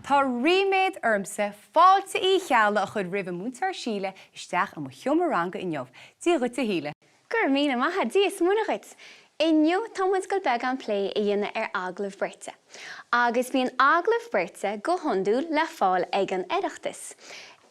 Tá ríméad ormsa Fáilte Uí Cheallaigh a chur roimh an Múinteoir Síle isteach i mo sheomra ranga inniu. Dia dhuit a Shíle. Go raibh míle maith a't, Dia is Muire dhuit. Inniu tá muid ag dul beagán plé a dhéanamh ar agallamh beirte. Agus bíonn agallamh beirte go hiondúil le fáil ag an Oireachtas.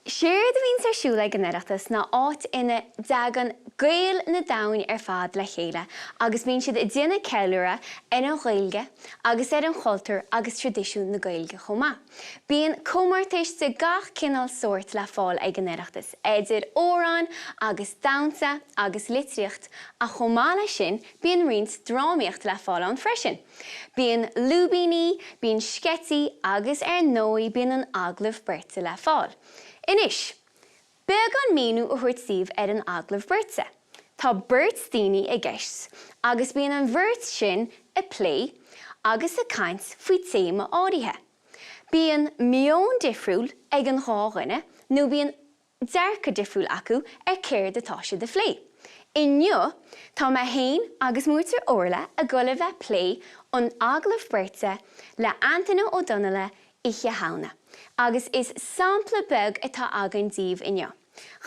Séard a bhíonns ar siúl ag an Oireachtas ná áit ina dtagann Gaeil na domhain ar fad le chéile agus bíonn siad ag déanamh ceiliúradh ar an Ghaeilge agus ar an chultúr agus traidisiún na Gaeilge chomh maith. Bíonn comórtais de gach cineál sóirt le fáil ag an Oireachtas, idir amhráin agus damhsa agus litríocht ach chomh maith leis sin bíonn roinnt drámaíocht le fáil ann freisin. Bíonn lúibíní, bíonn sceitsí agus ar ndóigh bíonn an agallamh beirte le fáil. Anois, beagán míniú a thabhairt daoibh ar an agallamh beirte. Tá beirt daoine i gceist agus bíonn an bheirt sin ag plé agus ag caint faoi téama áirithe. Bíonn meon difriúil ag an dhá dhuine nó bíonn dearcadh difriúil acu ar céard atá siad a phlé. Inniu, tá mé fhéin agus Múinteoir Orla ag dul a bheith plé an agallamh beirte le Antaine Ó Donnaile Oíche Shamhna, agus is sampla beag atá againn daoibh inniu.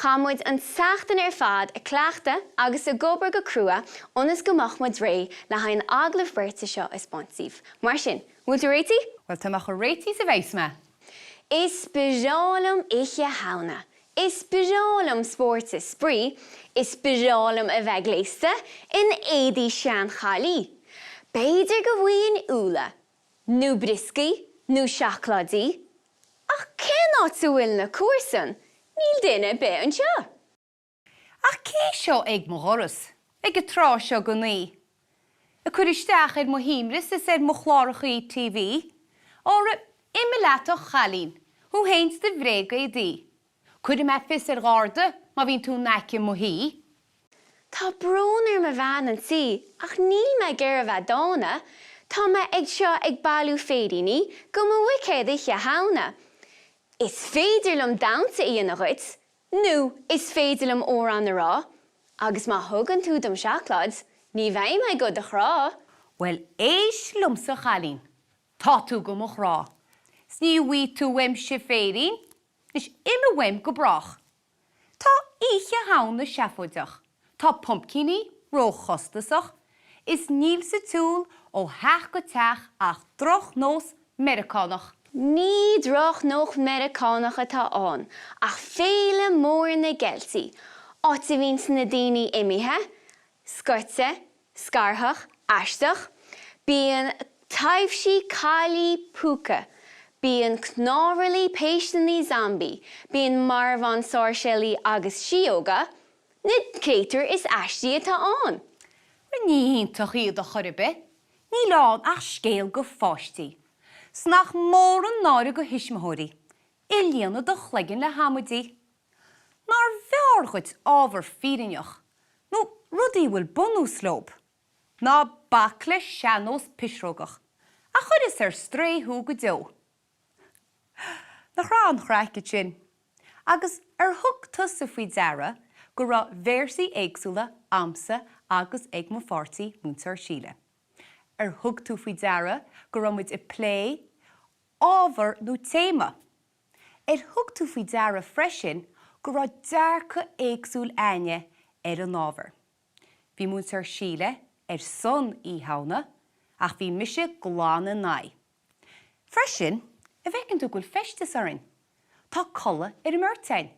Chaith muid an tseachtain ar fad ag cleachtadh agus ag obair go crua ionas go mbeadh muid réidh le haghaidh an agallamh beirte seo a 'spáint daoibh. Mar sin, bhfuil tú réitithe? Bhuel, tá mé chomh réitithe is a bheas mé. Is breá liom Oíche Shamhna. Is breá liom spórt is spraoi. Is breá liom a bheith gléasta in éadaí seanchailí. B'fhéidir go bhfaighinn úlla, nó brioscaí, nó seacláidí. Ach cén áit a bhfuil na comharsain? Níl duine ar bith anseo! Ach cé seo ag mo dhoras, ag an tráth seo den oíche? Ag cur isteach ar mo shuaimhneas is ar mo chlárachaí TV? Óra, imigh leat a chailín, thú fhéin 's do bhréagéadaí. Cuirfidh mé fios ar gharda má bhíonn tú in aice mo thí. Tá brón orm a bhean an tí ach níl mé ag iarraidh a bheith dána, tá mé ag seo ag bailiú féiríní go mo bhuicéad Oíche Shamhna. Is féidir liom damhsa a dhéanamh dhuit, Nó is féidir liom amhrán a rá, agus má thugann tú dom seacláid, ní bheidh mé go do chrá. Bhuel, éist liomsa a chailín, tá tú go mo chrá, 's ní bhfaighidh tú uaimse féirín, anois imigh uaim go brách. Tá Oíche Shamhna seafóideach, tá pumpcíní ró-chostasach, Is níl sa tsiúl ó theach go teach ach drochnós Meiriceánach. Ní drochnós Meiriceánach atá ann ach féile mór na gCeiltí, áit a bhíonns na daoine imithe, scoite, scarthach, aisteach. Bíonn taibhsí, caillí, púca. Bíonn cnámharlaigh, péisteanna, zombie. Bíonn marbháin, sáirséalaí agus síóga. Na créatúir is aistí atá ann. Ní hiontach iad ar chor ar bith, níl ann ach scéal go pháistí. 'S nach mór an náire go thuismitheoirí, ag líonadh do chloigeann le hamaidí. Nár bhfearr dhuit ábhar fírinneach, nó rudaí a bhfuil bunús leob? Ná bac le sean-nós pisreogach, a chuireas ar strae thú go deo. Nach raibh an chraic ansin? Agus ar thug tusa faoi deara go raibh véarsaí éagsúla a'msa agus ag mo pháirtí, Múinteoir Síle? Ar thug tú faoi deara go raibh muid ag plé ábhar nó téama? Ar thug tú faoi deara freisin go raibh dearcadh éagsúil a'inne ar an ábhar? Bhí Múinteoir Síle ar son Oíche Shamhna ach bhí mise glan in aghaidh. Freisin, an bhfeiceann tú go bhfuil feisteas orainn? Tá culaith ar an mbeirt a'inn.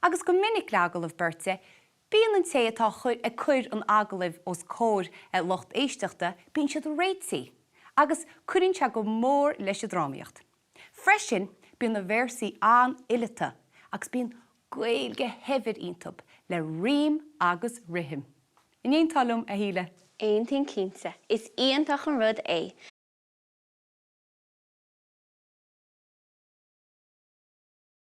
Agus go minic le agallamh beirte, bíonn an té atá ag cur an agallaimh os comhair lucht éisteachta, bíonn siad réitithe, agus cuireann sé go mór leis an drámaíocht. Freisin, bíonn na véarsaí an-fhileata agus bíonn Gaeilge shaibhir iontub, le rím agus rithim. An aontófá liom, a Shíle? Aontaím cinnte. Is iontach an rud é.